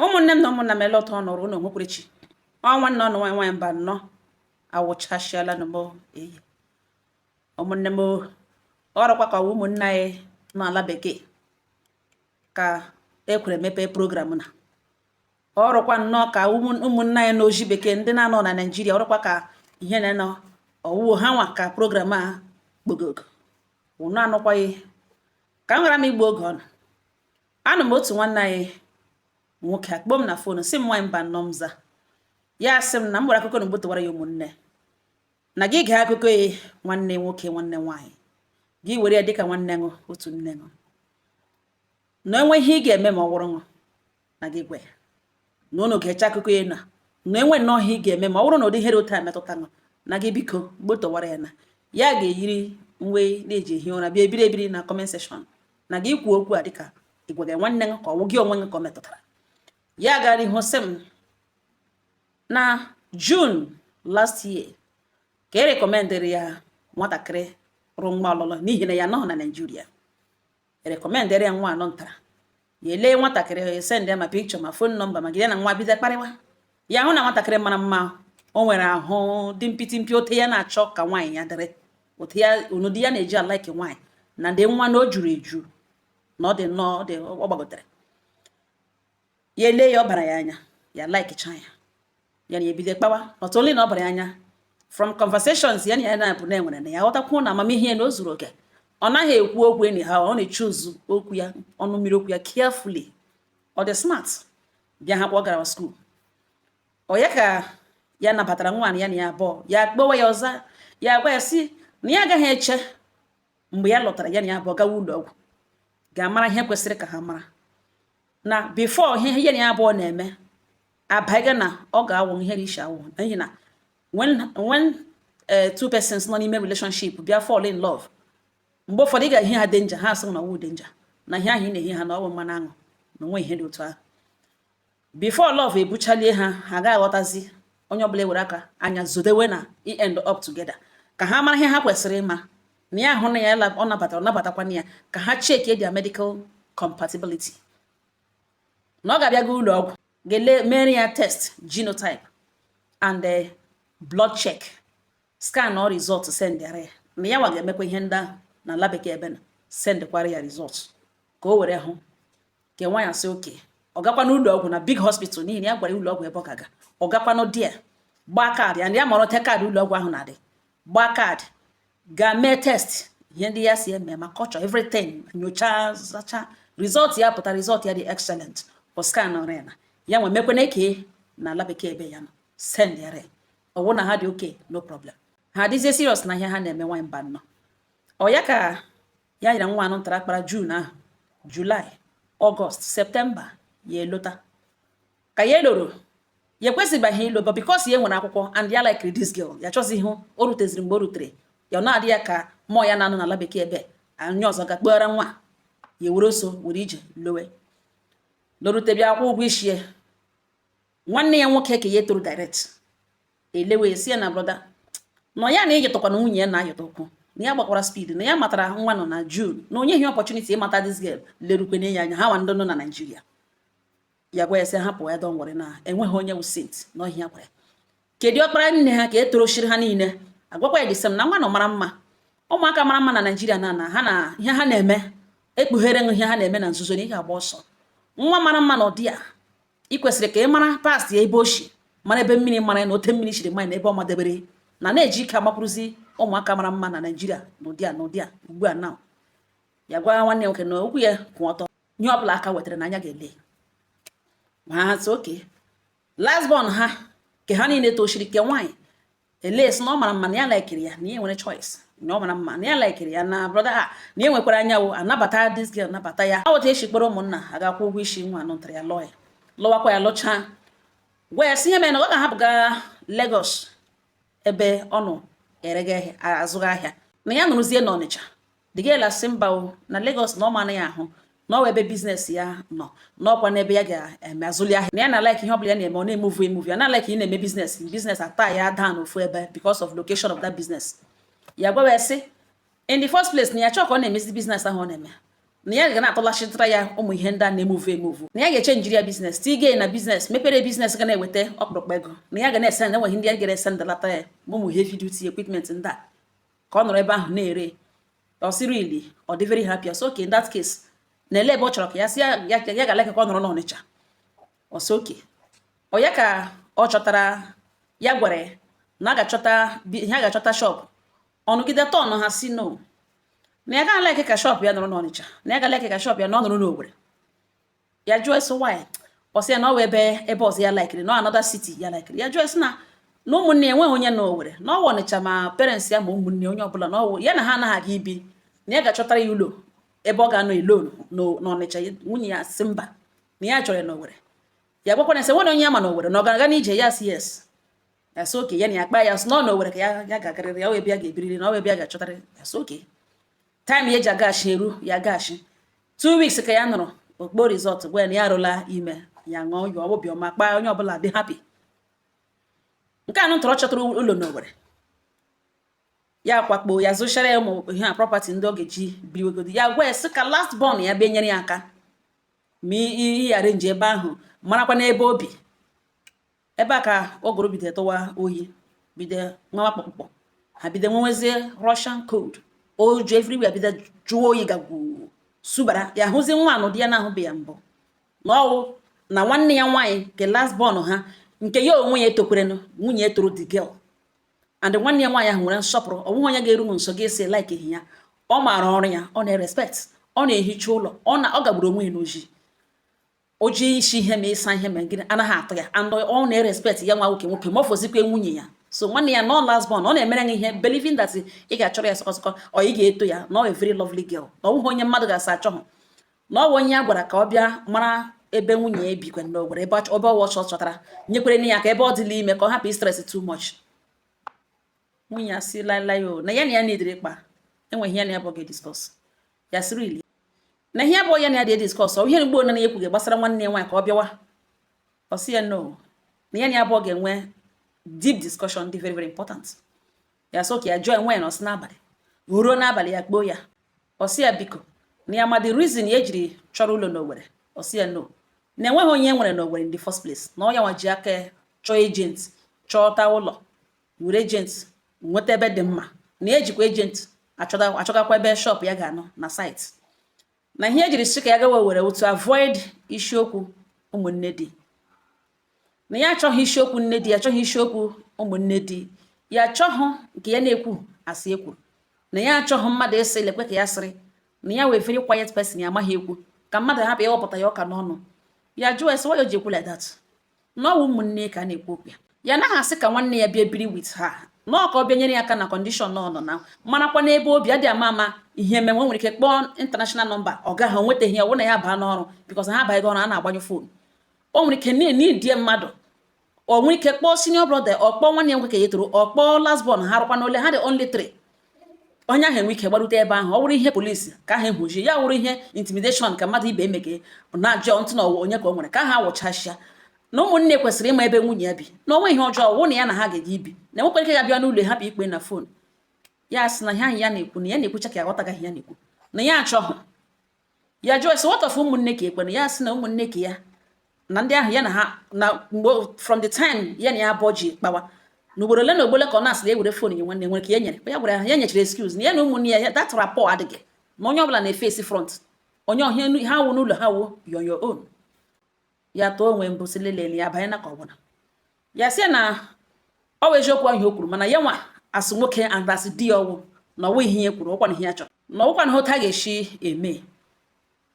Ụmụnne m na ụmụnna m, ele ụtọ nọrọ ụnụ nwekwerechi ọ nwanne ọnụ nwaanyị nwaanyị mba nnọọ awụchasịala na m eyi. Ụmụnne m, ọrụkwa ka ụmụnne anyị nọ ala bekee ka ekwere mepee program na ọrụkwa nnọọ ka ụmụnne anyị n'oji bekee ndị na-anọ na Naijiria, ọrụkwa ka ihe na-enọ ọwụwo ha nwa ka program a kpogogo ụnụ anụkwaghị ka m ghara m igbu oge ọnụ. Anụ m otu nwanne anyị nwoke akpọ m na phone, sị m, "Nwaanyị mba nnọọ." M za ya, sị m na m gwara akụkọ na mgbotowara ya ụmụnne na gị gee akụkọ ya. Nwanne nwoke, nwanne nwaanyị, gị were ya dịka nwanne ṅụ, otu nne ṅụ, na enwe ihe ị ga-eme ma ọ wụrụ ṅụ na gị gwa ya na unu ga-eche akụkọ ya, na enwe nnọọ ihe ị ga-eme ma ọ bụrụ na ụdị ihere otu a metụta ṅụ na gị, biko gbotowara ya, na ya ga-eyiri uwe na-eji ehi ụra bịa ebiri ebiri na comment section na gị kwuo okwu a dịka ịgwaga nwanne gị ka ọ wụ gị onwe gị ka ọ metụtara. Ya gara ihu sị m na June last year ka e recommendịrị ya nwatakịrị rụ nwa ọlụlụ, n'ihi na ya nọghị na Naịjirịa. Recommendịrị ya nwa anọ ntara ya elee nwatakịrị, send ya ma picture ma phone number, ma gide na nwa bido kparịwa ya, hụ na nwatakịrị mara mma, o nwere ahụ dị mpịtị mpị, ote ya na-achọ ka nwaanyị ya dịrị, ote ya ụnụdị ya na-eji alike nwaanyị na ndị nwa na o juru eju na ọ dị nnọọ ọ dị ọ gbagotere. Ya elee ya, ọ bara ya anya, ya likecha ya, ya na ebido kpawa. Not only na ọ bara ya anya, from conversations ya na ya na-abụ na-enwere na ya ghọtakwuo na amamihe ya na o zuru oke. Ọ naghị ekwu okwu enyi ha, ọ na-echuzu okwu ya, ọnụ mmiri okwu ya carefully. Ọ dị smart, bịa ha kwa ọ gara school. Ọ ya ka ya nabatara nwaanyị ya na ya abụọ, ya kpọwa ya ọza, ya gwa ya sị na ya agaghị eche mgbe ya lọtara, ya na ya abụọ gawa ụlọ ọgwụ ga-amara ihe kwesịrị ka ha mara na before ihe ya na ya abụọ na-eme abaghị na ọ ga-awụ ihe isi awụ, n'ihi na when two persons nọ n'ime relationship bịa fall in love, mgbe ụfọdụ ị ga-ehi ha danger, ha asị na ọwụ danger, na ihe ahụ ị na-ehi ha na ọwụ mmanụ aṅụ na onwe ihe dị otu ahụ. Before love ebuchalie ha, ha ga-aghọtazi onye ọbụla ewere aka anya zodewe na end up together, ka ha mara ihe ha kwesịrị ịma na ya hụ na ya ọ nabatara, ọ nabatakwana ya, ka ha check their medical compatibility, na ọ ga-abịa ga ụlọ ọgwụ ga-ele mere ya test genotype and blood check, scan ọ result send ya, na ya nwa ga-emekwa ihe ndị ahụ na ala bekee ebe na sendkwara ya result ka o were hụ ke nwaanyị asị oke. Ọ gakwa n'ụlọ ọgwụ na big hospital, n'ihi na ya gwara ụlọ ọgwụ ebe ọ ga-aga. Ọ gakwanụ dia gbaa card ya, ya mara ote card ụlọ ọgwụ ahụ na-adị, gbaa card gaa mee test, ihe ndị ya si eme ma culture, everything, nyocha zacha, result ya pụta. Result ya dị excellent for scan ọrịa na ya nwe mekwana eke na ala bekee ebe ya nọ send ya re ọwụ na ha dị okay, no problem. Ha adịzie serious na ihe ha na-eme. Nwaanyị mba nnọọ, ọ ya ka ya nyere nwa anụ ntara akpara June ahụ, July, August, September, ya elota ka ya eloro ya ekwesịbaghị ilo, but because ya nwere akwụkwọ and ya like this girl, ya chọzi ihu o ruteziri mgbe o rutere ya, ọ na-adị ya ka mmụọ ya na-anọ n'ala bekee ebe anya ọzọ ga kpegara nwa ya, were oso were ije lowe lorute, bịa kwụ ụgwọ isi ya. Nwanne ya nwoke ka ya toro direct elewe, si ya na brother nọ ya na ịyịtọkwana nwunye ya na-ayọta ụkwụ, na ya gbakwara speed, na ya matara nwa nọ na June, na onye ihe opportunity ịmata this girl lerukwenye ya anya ha nwa ndị nọ na Naịjirịa. Ya gwa ya sị hapụ ya, don worry, na enweghị onye wụ saint n'ọhịa. Gwara ya kedu ọkpara nne ha ka e torochiri ha niile, agwakwa ya the same na nwa nọ mara mma, ụmụaka mara mma na Naịjirịa na ha na ihe ha na-eme ekpughere ihe ha na-eme na nzuzo, na ị ga-agba ọsọ. Nwa mara mma na ụdị a, ị kwesịrị ka ị mara past ya, ebe o shi mara, ebe mmiri mara ya na ote mmiri shiri manya na ebe ọ madebere na na-eji ike agbakwuruzi ụmụaka mara mma na Naịjirịa na ụdị a ugbu a. Na ya gwa nwanne nwoke na okwu ya kwụ ọtọ, ihe ọbụla aka wetara na anya ga-ele ma ha sị oke. Last born ha ke ha niile tochiri ke nwaanyị ele sị na ọ mara mma, na ya likeri ya, na ya nwere choice, na ọ mara mma, na ya likeri ya, na brother ha na ya nwekwara anya wo anabata this girl, nabata ya. Otu esi kpọrọ ụmụnna agakwa ụgwọ isi nwa anọ ntara ya, lụọ ya, lụwakwa ya, lụchaa, gwa ya sị ihe mere na ọ ga-ahapụ gaa Lagos ebe ọ nọ erega ahịa, azụghị ahịa, na ya nụrụzie n'Ọnịcha. The girl asị mba o, na Lagos na ọ ma ya ahụ na ọ ebe business ya nọ, n'ọkwa n'ebe ya ga-eme azụli ahịa, na ya na like ihe ọbụla ya na-eme ọ na-emove emove, ya na like ị na-eme business, business ata ya down ofu ebe because of location of that business. Ya gwa ya sị in the first place na ya chọọ ka ọ na-emezi business ahụ ọ na-eme. Na ya ga na-atọlachitara ya ụmụ ihe ndị a na-emove emove, na ya ga-eche njiri ya business, tige na business, mepere business ga na-eweta ọkpụrụkpụ ego, na ya ga na-ese na enweghị ndị ya ga-ese ndalata ya ma ụmụ heavy duty equipment ndị a ka ọ nọrọ ebe ahụ na-ere. Ọ sịrị ili ọ dị very happy. Ọsọ okay, in that case, na ele ebe ọ chọrọ ka ya si ya ya ga-aleke ka ọ nọrọ n'Ọnịcha. Ọsọ okay, ọ ya ka ọ chọtara ya gwara ya na a ga-achọta ihe a ga-achọta shop. Ọnụgide tọn ha si no, na ya ga like ka shop ya nọrọ n'Ọnịcha, na ya ga like ka shop ya na ọ nọrọ n'Owerri. Ya jụọ esi why. Ọ sị ya na ọ wụ ebe ọzọ ya likeri, na another city ya likeri. Ya jụọ esi na ụmụnne ya enweghị onye n'Owerri, na ọwụ Ọnịcha, ma parents ya ma ụmụnne onye ọbụla, na ọwụ ya na ha anaghị aga ibi, na ya ga-achọtara ya ụlọ ebe ọ ga-anọ alone n'Ọnịcha. Nwunye ya sị mba, na ya chọrọ ya n'Owerri. Ya gwakwana sị nwere onye ya ma n'Owerri na ọ ga-aga n'ije. Ya sị yes. Ya sị okay, ya na ya kpaa. Ya sị na ọ n'Owerri ka ya ga-agarịrị, ya ebe ya ga-ebiriri, na ọ ebe ya ga-achọtara. Ya sị okay. Time ya eji agashi eru, ya agashi 2 weeks ka ya nụrụ okpo result gwa ya na ya arụla ime. Ya ṅụọ ya obiọma, kpaa, onye ọbụla dị happy. Nke anụ tọrọ chọtara ụlọ n'Owerri, ya kwakpo ya, zụchara ya ụmụ ihe a, property ndị ọ ga-eji biriwegodo. Ya gwa ya sị ka last born ya bịa nyere ya aka ma ihe arrange ebe ahụ, marakwa n'ebe obi ebe a ka ụgụrụ bido tụwa oyi, bido nwawa kpọkpọkpọ, ha bido nwewezie Russian cold, oju everywhere, bido jụọ oyi, gagwu subara. Ya hụzi nwa anụ di ya na-ahụbe ya mbụ, na ọwụ na nwanne ya nwaanyị nke last born ha, nke ya onwe ya etokwerenụ. Nwunye ya toro the girl and nwanne ya nwaanyị ahụ nwere nsọpụrụ. Ọ bụghị onye ga-eru m nso ga-esi like ya. Ọ maara ọrụ ya, ọ na-respect, ọ na-ehicha ụlọ, ọ na ọ gagburu onwe ya n'oji oji isi ihe ma ịsa ihe ma gịnị anaghị atụ ya, and ọ na-erespect ya nwa nwoke nwoke ma ọ fọzikwa nwunye ya. So nwanne ya nọ last born, ọ na-emere ya ihe, believing that ị ga-achọrọ ya sọkọsọkọ, ọ ị ga-eto ya, na ọ a very lovely girl, na ọ bụghị onye mmadụ ga-asa achọghị, na ọ bụ onye ya gwara ka ọ bịa mara ebe nwunye ya bikwa n'Owerri, ebe ọwụ ọchọ chọtara nyekwere ya ka ebe ọ dịla ime ka ọ hapụ stress too much. Nwunye ya si lailai o na ya nidiri ịkpa, enweghị ya na ya bụ ga-ediscuss. Ya sịrị ili na ihe abụọ ya na ya dị discuss, ọ ihe mgbe onye na ya ekwughị gbasara nwanne ya nwaanyị ka ọ bịawa. Ọ sị ya no, na ya abụọ ga-enwe deep discussion dị very very important. Ya sị ka ya jụọ enwe ya na ọsị n'abalị o ruo n'abalị ya kpoo ya. Ọ sị ya biko, na ya ma the reason ya ejiri chọrọ ụlọ n'Owerri. Ọ sị ya no, na enweghị onye nwere n'Owerri in the first place, na ọ ya nwa ji aka ya chọọ agent, chọta ụlọ, were agent nweta ebe dị mma, na ejikwa agent achọta achọgakwa ebe shop ya ga-anọ na site, na ihe ejiri sị ka ya gawa Owerri to avoid isiokwu ụmụnne di, na ya achọghị isiokwu nne di ya, achọghị isiokwu ụmụnne di ya, achọghị nke ya na-ekwu asị ekwuru, na ya achọghị mmadụ ịsị lekwe ka ya sịrị na ya wee very quiet person, ya amaghị ekwu ka mmadụ hapụ ịghọpụta ya ọka n'ọnụ. Ya jụọ ese why o ji ekwu like that, na ọwụ ụmụnne ka a na-ekwu okwu ya. Ya naghị asị ka nwanne ya bịa biri with ha, na ọ ka ọ bịa nyere ya aka na condition nọ nọ na marakwa n'ebe obi adị ama ama ihe menwe nwere ike kpọọ international number, ọ gaghị o nwetaghị ya, ọ bụrụ na ya baa n'ọrụ, because ha abaghị ọrụ a na-agbanyụ phone. O nwere ike n'idie mmadụ, o nwere ike kpọọ senior brother, ọ kpọọ nwanne ya nwoke ya toro, ọ kpọọ last born ha rụkwa n'ole ha dị only three. Onye ahụ enwe ike gbarute ebe ahụ, ọ wụrụ ihe polisi ka ahụ ehuji ya, wụrụ ihe intimidation ka mmadụ ibe emege na-ajụ ntụ na ọwụ onye ka o nwere ka ha awụchasịa, na ụmụnne kwesịrị ịma ebe nwunye ya bi, na onwe ihe ọjọọ wụ na ya na ha ga-eji ibi, na enwekwara ike ya bịa n'ụlọ hapụ ikpe na phone. Ya sị na ihe ahụ ya na-ekwu, na ya na-ekwucha ka ya aghọtagaghị ya na-ekwu, na ya achọghị. Ya jụọ sị what of ụmụnne ka ekwe, na ya sị na ụmụnne ka ya na ndị ahụ ya na ha na mgbe from the time ya na ya abụọ ji kpawa na ugboro ole na ogbole ka ọ na-asị na ewere phone nye nwanne nwere ka ya nyere ya, gwara ya, ya nyechara excuse na ya na ụmụnne ya that rapport adịghị, na onye ọbụla na-efesi front onye ọhịa ha wụ n'ụlọ ha wụ you on your own. Ya tụọ onwe mbụ sị lelee ya banye na ka ọ bụla ya sị na ọ bụ eziokwu ahụ o kwuru, mana ya nwa asị nwoke and asị di ya ọwụ na ọwụ ihe ya kwuru ọkwa na ihe ya chọrọ na ọwụkwa na otu a ga-esi eme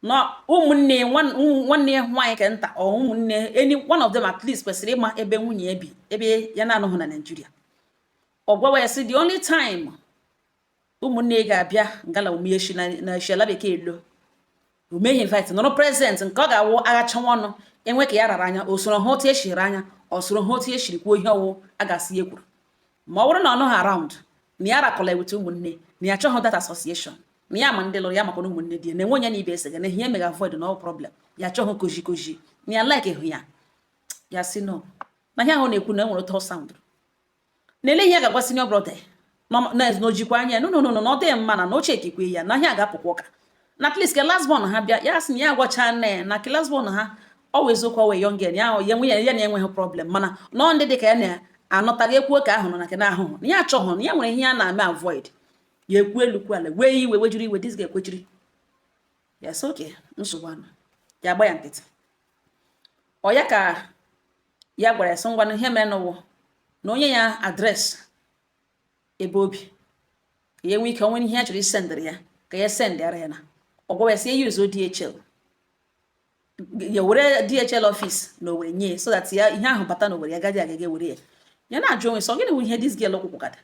na ụmụnne nwanne ya nwaanyị ka nta ọ ụmụnne, any one of them at least kwesịrị ịma ebe nwunye ya bi, ebe ya na-anọghị na Naịjirịa. Ọ gwawa ya sị the only time ụmụnne ya ga-abịa ngala umeshi na esi ala bekee lo omeghi invite nọrọ present, nke ọ ga-awụ aghachawa ọnụ enwe ka ya rara anya o soro ha otu eshiri anya, ọ soro ha otu eshiri kwuo ihe ọwụ a ga-asị ya ekwuru, ma ọ bụrụ na ọ nọghị around, na ya rakọla eweta ụmụnne, na ya achọghị that association, na ya ma ndị lụrụ ya makwa na ụmụnne di ya na-enwe onye na ibe ese ga na ihe emega avoid na all problem, ya achọghị koji koji, na ya like hụ ya. Ya si no, na ihe ahụ na-ekwu na enwere ụtọ sound na ele ihe ya ga-agwa senior brother na ojikwa anya no no no no na ọ dịghị mma na oche ekikwe ya na ihe a ga-apụkwa ụka. Na at least ka last born ha bịa. Ya sị na ya agwacha nne ya na ka last born ha, ọ wụ eziokwu, ọ wụ young girl, ya ya nwunye ya na-enweghị problem, mana nọ ndị dị ka ya na-anọtaghị ekwu ka ahụ nọ na ke na-ahụhụ na ya achọghị na ya nwere ihe ya na-eme avoid. Ya ekwu elu kwu ala, wee iwe, wejuru iwe. This ga-ekwechiri ya, sị oke nsogbu anụ, ya agba ya nkịtị. Ọ ya ka ya gwara ya sị, ngwanụ, ihe mere n'ụwa na onye ya address ebe obi, ka ya nwee ike o nwere ihe ya chọrọ isendịrị ya, ka ya sendịara ya. Na ọ gwawa ya sị ya use DHL, ya were DHL office na Owerri nye, so that ya ihe ahụ bata na Owerri, ya gaghị agaga were ya. Ya na-ajụ onwe sọ, gịnị bụ ihe this girl kwukwukada?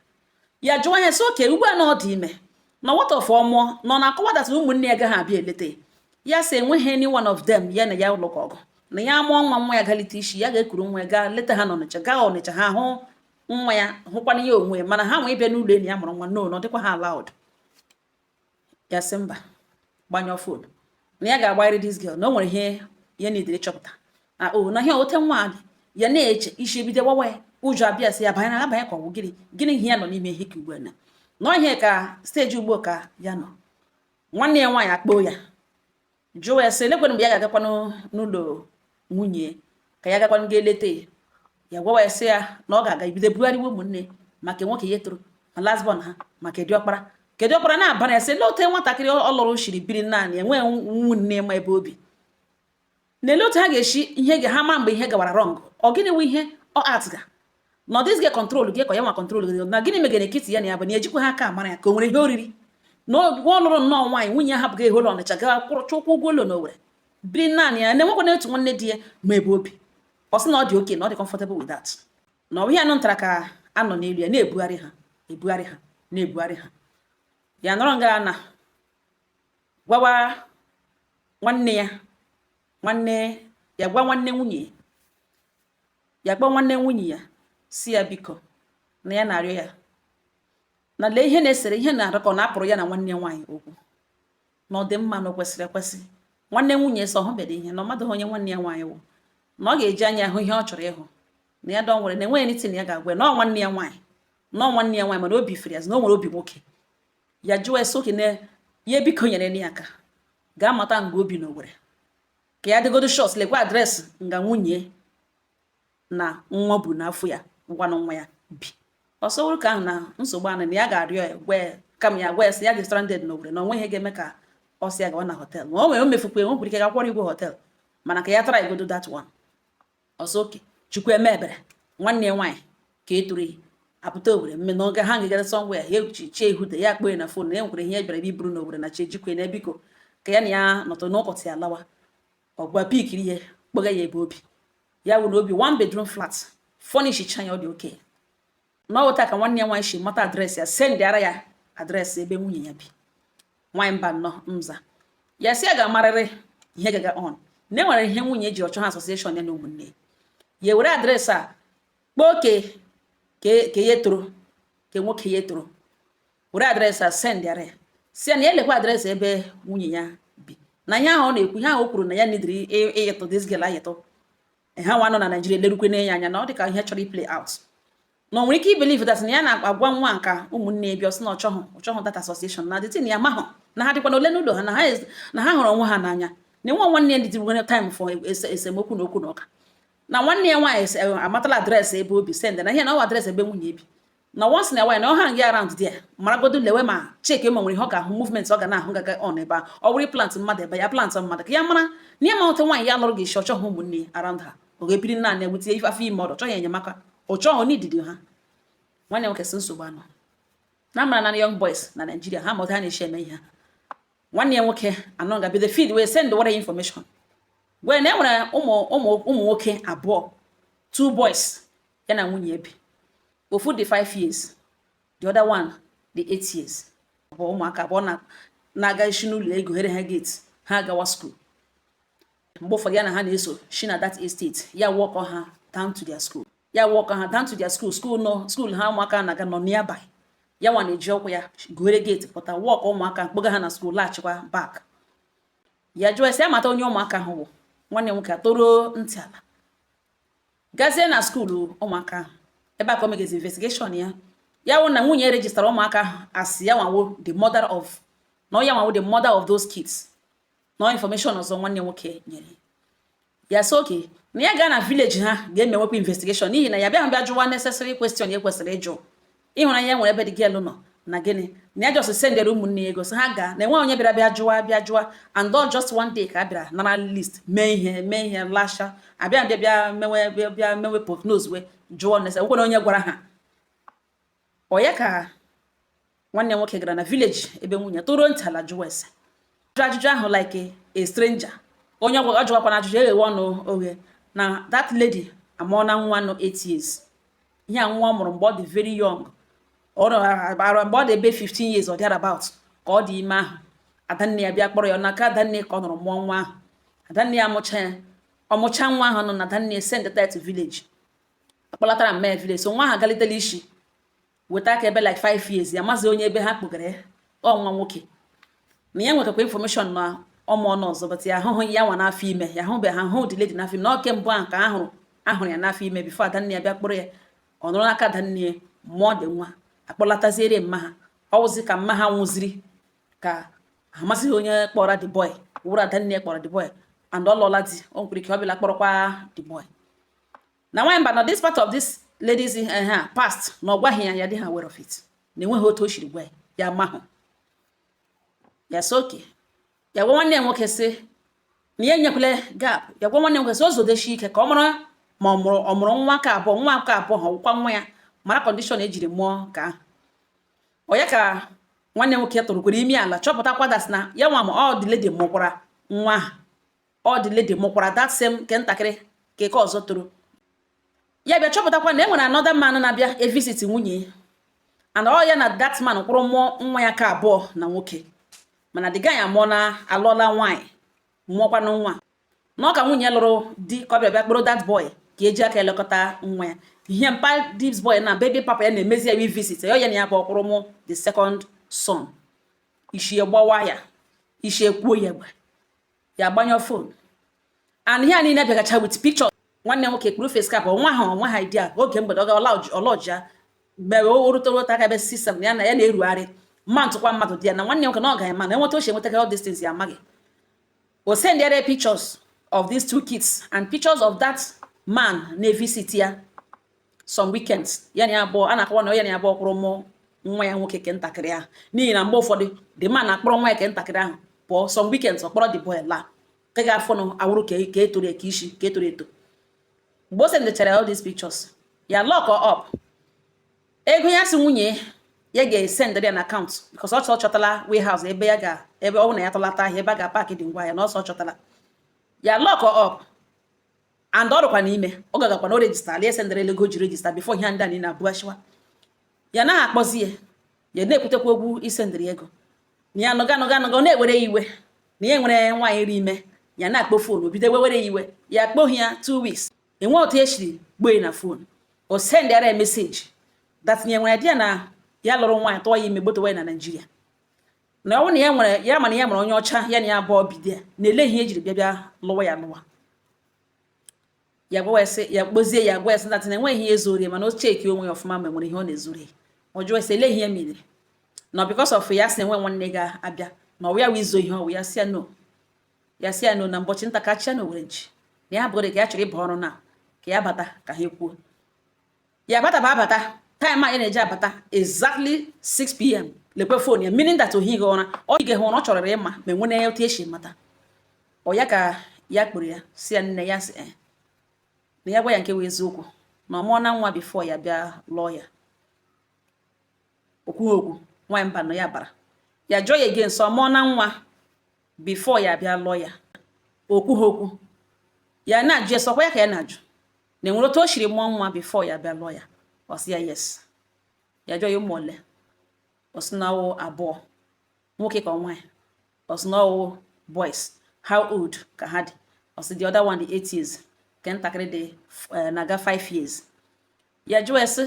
Ya jụọ ya sị, oke ugbu a na ọ dị ime, na what of ọmụọ nọ na-akọwa that ụmụnne ya agaghị abịa eleta ya? Ya sị enweghị any one of them ya na ya lụkọ ọgụ, na ya mụọ nwa, nwa ya galite isi, ya ga-ekuru nwa ya gaa leta ha n'Ọnịcha, gaa Ọnịcha, ha hụ nwa ya, hụkwana ya onwe ya, mana ha nwee ịbịa n'ụlọ enyi ya mụrụ nwa, no, na ọ dịkwa ha allowed. Ya sị mba, gbanyụọ phone, na ya ga-agbagharị this girl, na o nwere ihe ya nidiri ịchọpụta na o na ihe ote nwa dị ya na-eche isi ebido gbawa ya, ụjọ abịa, sị ya banye na abanye ka ọ bụ gịnị gịnị ihe ya nọ n'ime ihe ka ugbu a na nọ ihe ka stage ugbu ka ya nọ. Nwanne ya nwaanyị akpọọ ya, jụọ ya sị elekwana mgbe ya ga-agakwanụ n'ụlọ nwunye, ka ya gakwanụ ga eleta ya. Ya gwawa ya sị ya na ọ ga-aga ibido bugharịwa ụmụnne maka nwoke ya toro ma last born ha, maka diọkpara, kedu ọkpara na-abara ya, sị lee otu nwatakịrị ọ lụrụ shiri biri naanị, enweghị nwunne ma ebe obi, na-ele otu ha ga-esi ihe ga ha mara mgbe ihe gawara wrong. Ọ gịnị wụ ihe ọ atga na ọ dịghị gị control gị ka ya nwa control gị, na gịnị megere nkịtị ya na ya bụ na ejikwa ha aka amara ya, ka o nwere ihe oriri na ọ lụrụ nnọọ nwaanyị, nwunye ya hapụghị ihe ụlọ Ọnịcha gaa kwụrụ chụkwụ ụgwọ ụlọ n'Owere, biri naanị ya, na-enwekwana otu nwanne di ya ma ebe obi. Ọ sị na ọ dị oke, na ọ dị comfortable with that, na ọ bụ ihe anụ ntara ka anọ n'elu ya na-ebugharị ha, ebugharị ha, na-ebugharị ha. Ya nọrọ nga na gwawa nwanne ya, nwanne ya, gwa nwanne nwunye ya, gwa nwanne nwunye ya, si ya biko, na ya na-arịọ ya, na lee ihe na-esere ihe na-arịkọ na apụrụ ya na nwanne ya nwaanyị okwu, na ọ dị mma, na o kwesịrị ekwesị. Nwanne nwunye sọ hụbeghị ihe na ọ madụghị onye nwanne ya nwaanyị wụ, na ọ ga-eji anya hụ ihe ọ chọrọ ịhụ, na ya dọ nwere na enweghị anything ya ga-agwa ya, na ọ nwanne ya nwaanyị, na ọ nwanne ya nwaanyị, mana obi fere ya, na o nwere obi nwoke. Ya jụọ ese oke na ya biko nyere ya aka gaa mata nga obi na Owerri, ka ya dịgodo short, lekwa address nga nwunye na nwa bụ n'afọ ya, ngwanụ nwa ya bi. Ọsọ wụrụ ka ahụ na nsogbu anụ, na ya ga-arịọ ya, gwa ya, kama ya gwa ya sị ya dị stranded n'Owerri, na onwe ihe ga-eme ka ọ sị ya gawa na hotel, ma o nwere o mefukwa, enwekwara ike gakwara igwe hotel, mana ka ya tara igodo that one. Ọsọ oke Chukwu eme ebere, nwanne ya nwaanyị ka e tụrụ ya apụta Owerri mme na oge ha ngegara somewhere, ya echi chi ehute ya, akpọ ya na phone na e nwekwara ihe bịara iburu n'Owerri na chi ejikwe na biko ka ya na ya nọtụ n'ụkọtị ya lawa. Ọgwa pikiri ihe kpọga ya ebe obi ya wụ na obi one bedroom flat, furnish cha ya, ọ dị oke na ọ wụta ka nwanne ya nwaanyị si mata address ya, send ara ya address ebe nwunye ya bi. Nwaanyị mba nnọọ nza ya si ya ga-amarịrị ihe gaga on, na e nwere ihe nwunye ji ọchọ ha association ya na ụmụnne ya, were address a kpọọ ke ya toro, ke nwoke ya toro, were address a send ara ya, si ya na ya lekwa address ebe nwunye ya bi, na ihe ahụ ọ na-ekwu, ihe ahụ o kwuru na ya nidiri ịyịtụ this girl ayịtụ ha nwa nọ na Naijiria, lerukwe ya anya na ọ dị ka ihe chọrọ iplay out, na o nwere ike ibelieve that na ya na-agwa nwa nka ụmụnne ya bịa. Ọsị na ọchọghụ that association, na the thing ya mahụ na ha dịkwa na ole n'ụlọ ha, na ha hụrụ onwe ha n'anya, na nwa nwanne ya dịdị nwere time for esemokwu na okwu na ụka, na nwanne ya nwaanyị amatala address ebe obi send, na ihe na ọwa address ebe nwunye bi, na once in a while na ọ hang around there, maragodo lewe ma check ma nwere ihe ọ ga-ahụ, movement ọ ga na-ahụ gaga on ebe a, ọ bụrụ plant mmadụ ebe ya plant mmadụ, ka ya mara na ihe ma ote nwaanyị ya lụrụ ga-esi ọchọghị ụmụnne ya around ha, ọ ga-ebiri naanị ya wute afọ ime, ọdụ chọghị enyemaka, ọ chọghị n'ididi ha. Nwanne nwoke si nsogbu anọ na mara na young boys na Nigeria ha ma otu ha na-esi eme ihe ha. Nwanne ya nwoke anọ ga bido feed wee send wara ya information wee na e nwere ụmụ nwoke abụọ, two boys ya na nwunye bi, ofu dị 5 years, the other one dị 8 years, bụ ụmụaka abụọ na na-aga isi n'ụlọ ego here ha gate ha gawa school. Mgbe ụfọdụ ya na ha na-eso shi na that estate, ya walk ha down to their school, ya walk ha down to their school. School nọ, school ha ụmụaka na-aga nọ nearby. Ya nwa na-eji ọkụ ya gụere gate pụta, walk ụmụaka, kpọga ha na school, laghachikwa back. Ya jụọ esi amata onye ụmụaka ahụ wụ. Nwanne nwoke atọruo ntị ala, gazie na school ụmụaka ahụ ebe a ka o megezi investigation ya. Ya wụ na nwunye registara ụmụaka ahụ asị ya nwawo the mother of Na ọ ya nwa the mother of those kids. Na information ọzọ nwanne nwoke nyere ya, sị okay, na ya gaa na village ha ga-emewekwa investigation, n'ihi na ya bịa bịa jụwa necessary question ya kwesịrị ịjụ, ịhụnanya ya nwere ebe dị girl nọ na gịnị, na ya just sendere ụmụnne ya ego, so ha gaa na enwe onye bịara bịa jụwa bịa jụwa. And all just one day ka a bịara nara list, mee ihe, mee ihe lasha, abịa bịa bịa mewe, bịa bịa mewe poke nose, wee jụọ necessary nwere onye gwara ha. Ọ ya ka nwanne nwoke gara na village ebe nwunye tụrụ ntị ala jụwa ese, jụ ajụjụ ahụ like a stranger. Onye ọ jụwakwana ajụjụ eghewe ọnụ oghe na that lady amụọ na nwa nọ 8 years. Ihe a nwa ọ mụrụ mgbe ọ dị very young, ọ nọ mgbe ọ dị ebe 15 years or thereabout ka ọ dị ime ahụ. Adanne ya bịa kpọrọ ya n'aka. Adanne ka ọ nọrọ mụọ nwa ahụ. Adanne ya amụcha ya, ọmụcha nwa ahụ nọ na adanne send that to village, akpọlatara mme village. So nwa ahụ agalitela isi weta aka ebe like 5 years ya, mazi onye ebe ha kpụgara ya. Ọ nwa nwoke na ya nwetakwa information na ọmụ ọnụ ọzọ, but ya ahụghị ya nwa n'afọ ime ya, ahụbe ha hụ the lady n'afọ ime. Na oke mbụ ahụ ka ahụrụ ahụrụ ya n'afọ ime before adanne ya bịa kpụrụ ya. Ọ nọrọ n'aka adanne ya mụọ dị nwa, akpọlataziere mma ha. Ọwụzi ka mma ha nwụziri ka amasịghị onye kpọrọ the boy, wụrụ adanne ya kpọrọ the boy, and ọ lụọla di. O nwekwara ike ọ bịala kpọrọkwa the boy. Na nwaanyị mba na this part of this ladies ha past na ọ gwaghị ya, ya dị ha aware of it, na enweghị otu o siri gwa ya, ya amahụ ya. Sị okay, ya gwa nwanne ya nwoke sị na ya enyekwala gap. Ya gwa nwanne ya nwoke sị o zodeshi ike ka ọ mara ma ọ mụrụ nwa ka abụọ, nwa ka abụọ ha ọwụkwa nwa ya, mara condition ejiri mụọ ka ahụ. Ọ ya ka nwanne nwoke tụrụkwara imi ala chọpụtakwa that na ya nwa ma ọ dị lady mụkwara nwa ahụ, ọ dị lady mụkwara that same nke ntakịrị ka eke ọzọ toro. Ya bịa chọpụtakwa na e nwere another man na-abịa e visit nwunye, and ọ ya na that man kwụrụ mụọ nwa ya ka abụọ na nwoke. Mana the guy amụọ na alụọla nwaanyị, mụọkwanụ nwa na ọ ka nwunye lụrụ di ka ọ bịa bịa kpọrọ that boy ka eji aka elekọta nwa ya. Ihe mpa this boy na baby papa ya na-emezi ya visit ya, ya na ya bụ ọkwụrụ mụ the second son. Ishi gbawa ya, ishi ekwuo ya egbe, ya agbanyụ phone. And ihe a niile bịagacha with picture. Nwanne nwoke kpuru face cap nwa ha, nwa ha idea oge mgbede ọ ga ọlọji ya mgbe o rutere aka ebe 6 7 ya na ya na-erugharị mma ntụkwa mmadụ dị ya na nwanne nwoke na ọ ga-ema na enweta ochie enwetaga all these things ya amaghị. O send there pictures of these two kids and pictures of that man na-evisit ya some weekends. Ya na ya abụọ a na-akọwa na ya na ya abụọ kwụrụ mụ nwa ya nwoke ke ntakịrị ahụ, n'ihi na mgbe ụfọdụ the man na-akpọrọ nwa ya ke ntakịrị ahụ pụọ some weekends, ọ kpọrọ the boy laa nke ga-afọ nụ awụrụ ka ka etoro ka isi ka etoro eto. Mgbe o sendechara all these pictures, ya lock up ego ya, si nwunye ya ga-esendịrị ya na account, because ọ chọ chọtala warehouse ebe ya ga ebe ọ bụ na ya tọlata ahịa, ebe a ga-apaki dị ngwa ya na ọsọ chọtala. Ya lock up and ọ rụkwa n'ime ọ gagakwa na o register ala, esendịrị ego o ji register before ihe ndị a niile abụghachịwa. Ya naghị akpọzi ya, ya na-ekwutekwa okwu isendịrị ego na ya nọga nọga nọga. Ọ na-ewere ya iwe na ya nwere nwaanyị ri ime, ya na-akpọ phone, bido wewere ya iwe. Ya akpọghị ya 2 weeks, enwe otu esiri gbuo ya na phone. O sendịara ya message that na ya nwere idea na ya lụrụ nwaanyị, tụọ ya ime, gbotowa ya na Naịjirịa, na ọ bụrụ na ya nwere ya, mana ya nwere onye ọcha ya na ya abụọ bido ya na-ele ihe ejiri bịa bịa lụwa ya lụwa. Ya gwa ya sị ya kpozie, ya gwa ya sị that na enweghị ihe ezori ya, mana o cheki onwe ya ọfụma ma nwere ihe ọ na-ezori ya. Ọ jụọ sị ele ihe ya mere na because of ya sị enwe nwanne ga-abịa na ọwụ ya wụ izo ihe ọwụ. Ya sị ya no, ya sị ya no, na mbọchị nta kacha na owere nchi na ya bụrụ ka ya chọrọ ịba ọrụ na ka ya bata ka ha ekwuo. Ya bata ba abata time a ya na-eji abata, exactly 6 p.m., lekwe phone ya, meaning that ohi gị ụra, ọ gị hụ na ọ chọrọ ịma ma enwere otu esi mata. Ọ ya ka ya kpụrụ ya, si ya nne ya sị eh, na ya gwa ya nke wụ eziokwu na ọ mụọ na nwa before ya bịa lụọ ya. Okwu okwu nwaanyị mba nọ ya bara ya jụọ ya again, sọ mụọ na nwa before ya bịa lụọ ya. Okwu ha okwu ya na-ajụ ya, sọkwa ya ka ya na-ajụ na enwere otu o siri mụọ nwa before ya bịa lụọ ya. Ọ sị ya yes. Ya jụọ ya ụmụ ole. Ọ sị na ọwụ abụọ, nwoke ka nwaanyị. Ọ sị na ọwụ boys. How old ka ha dị? Ọ sị the other one dị 8 years, nke ntakịrị dị na-aga 5 years. Ya jụọ ya sị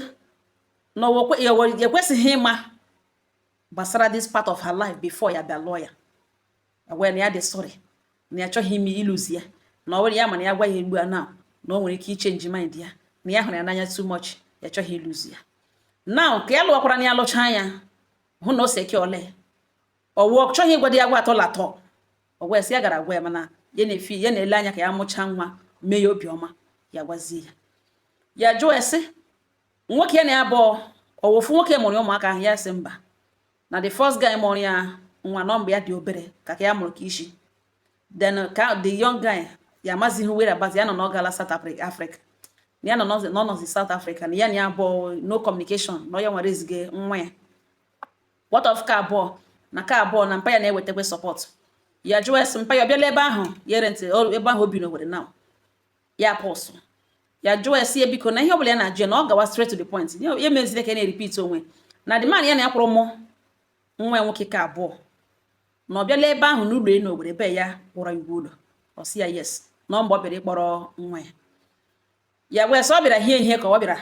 na ya ekwesịghị ịma gbasara this part of her life before ya bịa lụọ ya. Ya gwa ya na ya dị sorry, na ya achọghị ime ịlụzi ya, na ọ nwere ya, mana ya gwa ya egbu a now na o nwere ike ichange mind ya, na ya hụrụ ya n'anya too much, ya achọghị ịlụzi ya now. Ka ya lụwakwara na ya lụchaa ya, hụ na o seke ole. Ọwụ ọ chọghị ịgwa di ya, agwa atọ latọ. Ọ gwa ya sị ya gara agwa ya, mana ya na-efi ya na-ele anya ka ya mụchaa nwa, mee ya obiọma, ya gwazie ya. Ya jụọ ya sị nwoke ya na ya abụọ, ọwụfụ nwoke mụrụ ya ụmụaka ahụ? Ya sị mba, na the first guy mụrụ ya nwa nọ mgbe ya dị obere ka ya mụrụ ka isi. Then ka the young guy ya amazighị whereabouts ya nọ, na ọ gala South Africa, na ya nọ n'ọnọzi South Africa, na ya abụọ no communication, na ya nwere ezige nwa ya. What of ka abụọ na ka abụọ na mpa ya na-ewetakwa support? Ya jụọ esi mpa ya ọ bịala ebe ahụ ya rent ebe ahụ o bi n'Owerri now. Ya pọsụ, ya jụọ esi ya biko, na ihe ọbụla ya na-ajụ ya, na ọ gawa straight to the point. Ya meziri ka ya na-repeat onwe na the man ya na ya kwụrụ mụ nwa ya nwoke ka abụọ, na ọ bịala ebe ahụ n'ụlọ elu Owerri ebe ya kwụrụ igwe ụlọ. Ọ sị ya yes, na mgbe ọ bịara ịkpọrọ nwa ya. Ya wee sị ọ bịara hie ihe ka ọ bịara,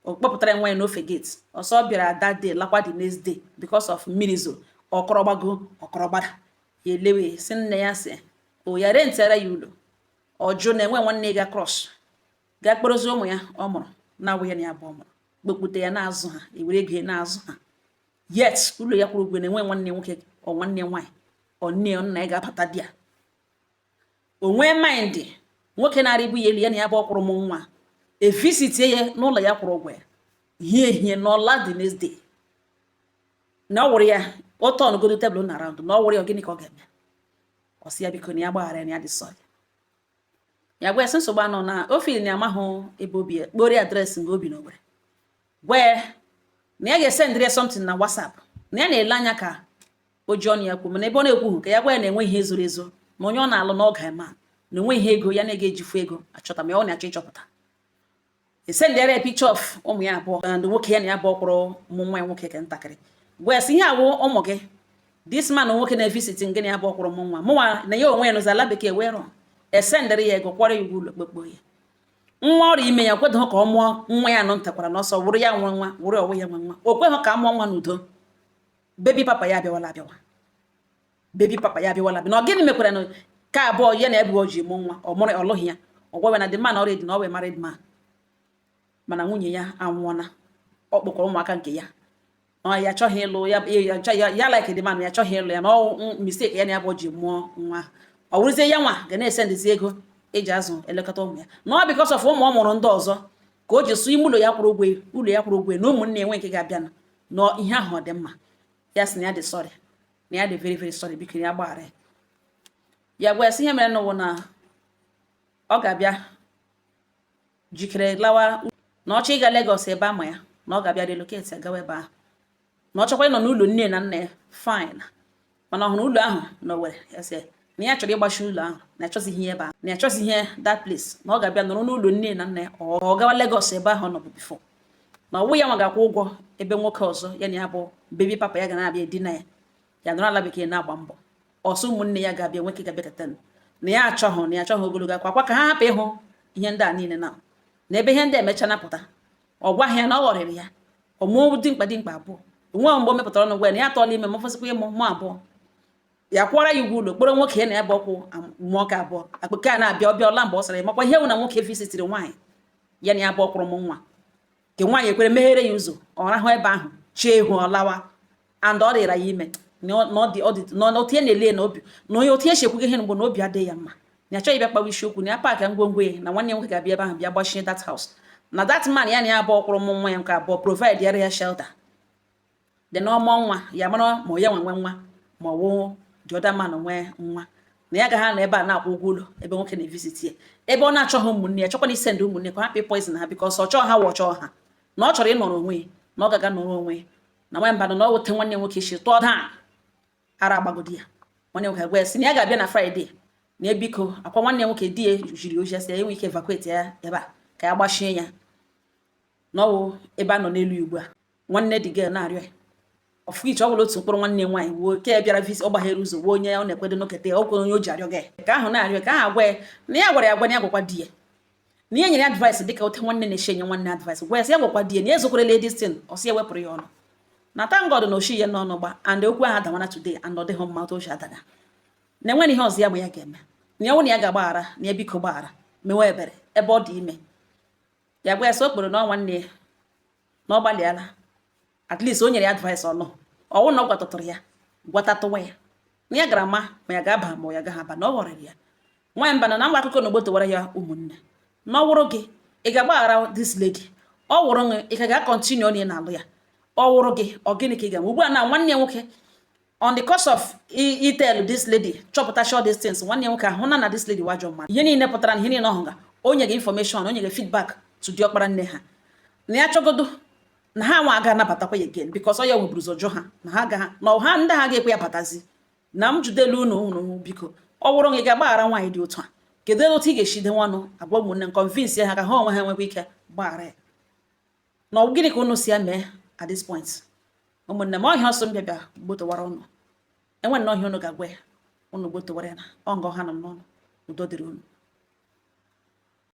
ọ kpọpụtara nwa ya n'ofe gate. Ọsọ ọ bịara that day, lakwa the next day because of mmiri zoro, ọkọrọ gbago, ọkọrọ gbada. Ya elewe sị nne ya sị o ya rentara ya ụlọ. Ọ jụ na enwe nwanne ga cross ga kpọrọzi ụmụ ya ọ mụrụ na-awụ ya na ya abụọ mụrụ, kpokpute ya na-azụ ha, ewere ego ya na-azụ ha, yet ụlọ ya kwụrụ ụgwọ, na-enwe nwanne nwoke, ọ nwanne nwaanyị, ọ nne ọ nna ya ga-abata di ya. O nwee mind nwoke na-arịbu ya elu ya na ya bụ ọkwụrụ m nwa evisitie ya n'ụlọ ya kwụrụ ụgwọ ya hie ehie n'ọla the next day, na ọ wụrụ ya ụtọ ọnụgodo tebụl na round, na ọ wụrụ ya, gịnị ka ọ ga-eme? Ọ sị ya biko, na ya gbaghara ya, na ya dị sorry. Ya gwa ya sị nsogbu anọ, na o feel na ya amahụ ebe obi ya, kpori address nga obi n'Owerri. Gwa ya na ya ga-esendịrị ya something na WhatsApp, na ya na-ele anya ka o ji ọnụ ya kwuo, mana ebe ọ na-ekwughị ka ya gwa ya na enwe ihe zoro ezo, na onye ọ na-alụ n'oge ma na enwe ihe ego ya na-ega ejifu ego achọta ma ya ọ na-achọ ịchọpụta. Esendịara ya picture of ụmụ ya abụọ and nwoke ya na ya abụọ kwụrụ ụmụ nwa ya nwoke ka ntakịrị. Gwa ya sị ihe awụ ụmụ gị, this man nwoke na-evisit ngị na ya abụọ kwụrụ mụ nwa mụnwa, na ya onwe ya nụzi ala bekee wee rụọ. Esendịrị ya ego, kwọrọ ya ụgwọ ụlọ, kpekpo ya nwa ọrịa ime ya kwedoghị ka ọ mụọ nwa ya nọ ntakwara n'ọsọ, wụrụ ya nwe nwa, wụrụ onwe ya nwe nwa. O kweghị ka a mụọ nwa n'udo. Baby papa ya abịawala abịawa, baby papa ya abịawala abịa. Na ọ gịnị mekwara na ka abụọ ya na ebughị o ji mụ nwa ọ mụrụ ọlụghị ya? Ọ gwawe na the man already na ọ wee married man, mana nwunye ya anwụọna, ọ kpọkọrọ ụmụaka nke ya, na ya achọghị ịlụ ya, ya ya like the man, ya achọghị ịlụ ya, na ọ mistake ya na ya bụ ji mụọ nwa. Ọ wụrụzie ya nwa ga na-esendizi ego eji azụ elekọta ụmụ ya, na ọ because of ụmụ ọ mụrụ ndị ọzọ ka o ji sụ ime ụlọ ya kwụrụ ụgwọ, ụlọ ya kwụrụ ụgwọ, na ụmụnne enwe nke ga-abịa na ihe ahụ ọ dị mma. Ya sị na ya dị sorry, na ya dị very very sorry, biko ya gbaghara ya. Ya gwa ya sị ihe mere n'ụwa na ọ ga-abịa jikere lawa, na ọ chọ ịga Lagos ebe ama ya, na ọ ga-abịa relocate ya gawa ebe ahụ, na ọ chọkwa ịnọ n'ụlọ nne na nna ya, fine. Mana ọ hụrụ ụlọ ahụ na Owerri, ya sị na ya chọrọ ịgbachi ụlọ ahụ, na achọzighị ebe ahụ, na ya achọzighị ihe that place, na ọ ga-abịa nọrọ n'ụlọ nne na nna ya, ọ gawa Lagos ebe ahụ ọ nọbụ before, na ọwụ ya nwa ga-akwụ ụgwọ ebe nwoke ọzọ ya na ya bụ baby papa ya ga na-abịa edina ya, ya nọrọ ala bekee na-agba mbọ ọsọ, ụmụnne ya ga-abịa, nwoke ga-abịa keta, na ya achọghị, na ya achọghị ogologo akwa akwa ka ha hapụ ịhụ ihe ndị a niile na ebe ihe ndị emecha napụta. Ọ gwaghị ya na ọ ghọrịrị ya, ọ mụọ dimkpa dimkpa abụọ onwe mgbe o mepụtara ọnụ gwa ya na ya atọọla ime, mafọsịkwa ịmụ mụ abụọ. Ya kwụọra ya ụgwọ ụlọ, kpọrọ nwoke ya na ya bụ ọkwụ mụọ ka abụọ akpụke a na-abịa ọbịa ọla mgbe ọ sara ya makwa ihe wụ na nwoke visitiri nwaanyị ya na ya bụ ọkwụrụ mụ nwa nke nwaanyị ekwere meghere ya ụzọ, ọ rahụ ebe ahụ chee ihu ọ lawa, and ọ dịra ya ime na ọ dị ọ dị na otu ya na-ele na obi na onye otu ya si ekwugo ihe mgbe na obi adịghị ya mma, na achọghị ịbịa kpawa isiokwu, na ya pack ngwongwo ya, na nwanne ya nwoke ga-abịa ebe ahụ bịa gbachie that house, na that man ya na ya abụọ kwụrụ mụ nwa ya nke abụọ provide yara ya shelter dị na ọmọ nwa ya mara ma ya nwe nwa ma ọ wụ the other man nwee nwa, na ya agaghị anọ ebe a na-akwụ ụgwọ ụlọ ebe nwoke na-evisit ya, ebe ọ na-achọghị ụmụnne ya, chọkwana isend ụmụnne ka ha hapụ poison ha, because ọ chọọ ha wụ ọ chọọ ha, na ọ chọrọ ịnọrọ onwe ya, na ọ gaga nọrọ onwe ya na nwa mba, na ọ wute nwanne nwoke shi tụọ daa ara agbagodi ya. Nwanne nwoke agwa ya sị na ya ga-abịa na Friday, na ebiko akwa nwanne nwoke di ya jiri ozi sị ya enwe ike evacuate ya ebe a ka ya gbachie ya n'ọwụ ebe a nọ n'elu ugbu a. Nwanne dị gị na-arịọ ya ọfụ iche ọ bụla otu mkpụrụ nwanne nwaanyị wuo ke bịara visit, ọ gbaghere ụzọ wuo onye ọ na-ekwedo n'okete ọ kwere onye o ji arịọ gị ka ahụ na-arịọ ka ahụ agwa ya na ya gwara ya agwa na ya gwakwa di ya, na ya nyere advice dịka ote nwanne na-eshi enye nwanne advice, gwa ya sị ya gwakwa di ya na ya ezokwerela this thing. Ọ sị ya wepụrụ ya ọnụ, na thank God na oshi ya n'ọnụ gba and okwu ahụ adawana today, and ọ dịghị mma otu o si adana, na enwere ihe ọzọ ya ma ya ga-eme, na ya nwụ na ya ga-agbaghara, na ya biko gbaghara, mewe ebere ebe ọ dị ime. Ya gwa ya sị o kpere na ọ nwanne ya na ọ gbalịala, at least o nyere ya advice ọnụ ọwụ na ọ gwatụtụrụ ya. Gwatatụwa ya na ya gara ma ma ya ga-aba ma ọ ya gaghị aba, na ọ ghọrịrị ya. Nwaanyị mba na ngwa akụkọ na ogbotowara ya. Ụmụnne, na ọ wụrụ gị, ị ga-agbaghara this lady? Ọ wụrụ gị, ị ka ga-acontinue na ị na-alụ ya? Ọ wụrụ gị, ọ gịnị ka ị ga-eme ugbu a na nwanne ya nwoke, on the course of itelu this lady, chọpụta all these things, nwanne ya nwoke ahụ na this lady wajọ mmadụ, ihe niile pụtara na ihe niile ọ hụga, o nye gị information, o nye gị feedback to diọkpara nne ha, na ya chọgodo na ha nwa aga anabatakwa ya again, because ọ ya nweburu ụzọ jụ ha, na ha agaghị na ha ndị ha ga-ekwe ya batazi. Na m judelu unu, unu biko, ọ wụrụ gị, ga-agbaghara nwaanyị dị otu a? Kedu otu ị ga-esi denwe ọnụ agwa ụmụnne m, convince ha ka ha onwe ha nwekwa ike gbaghara ya? Na ọ gịnị ka unu si ya mee at this point? Ụmụnne m, ọhịa ọsọ m bịa bịa gbotowara unu, enwe na ọhịa unu ga-agwa ya, unu gbotowara ya na ọ ngọ ha nọ m n'ọnụ. Udo dịrị unu.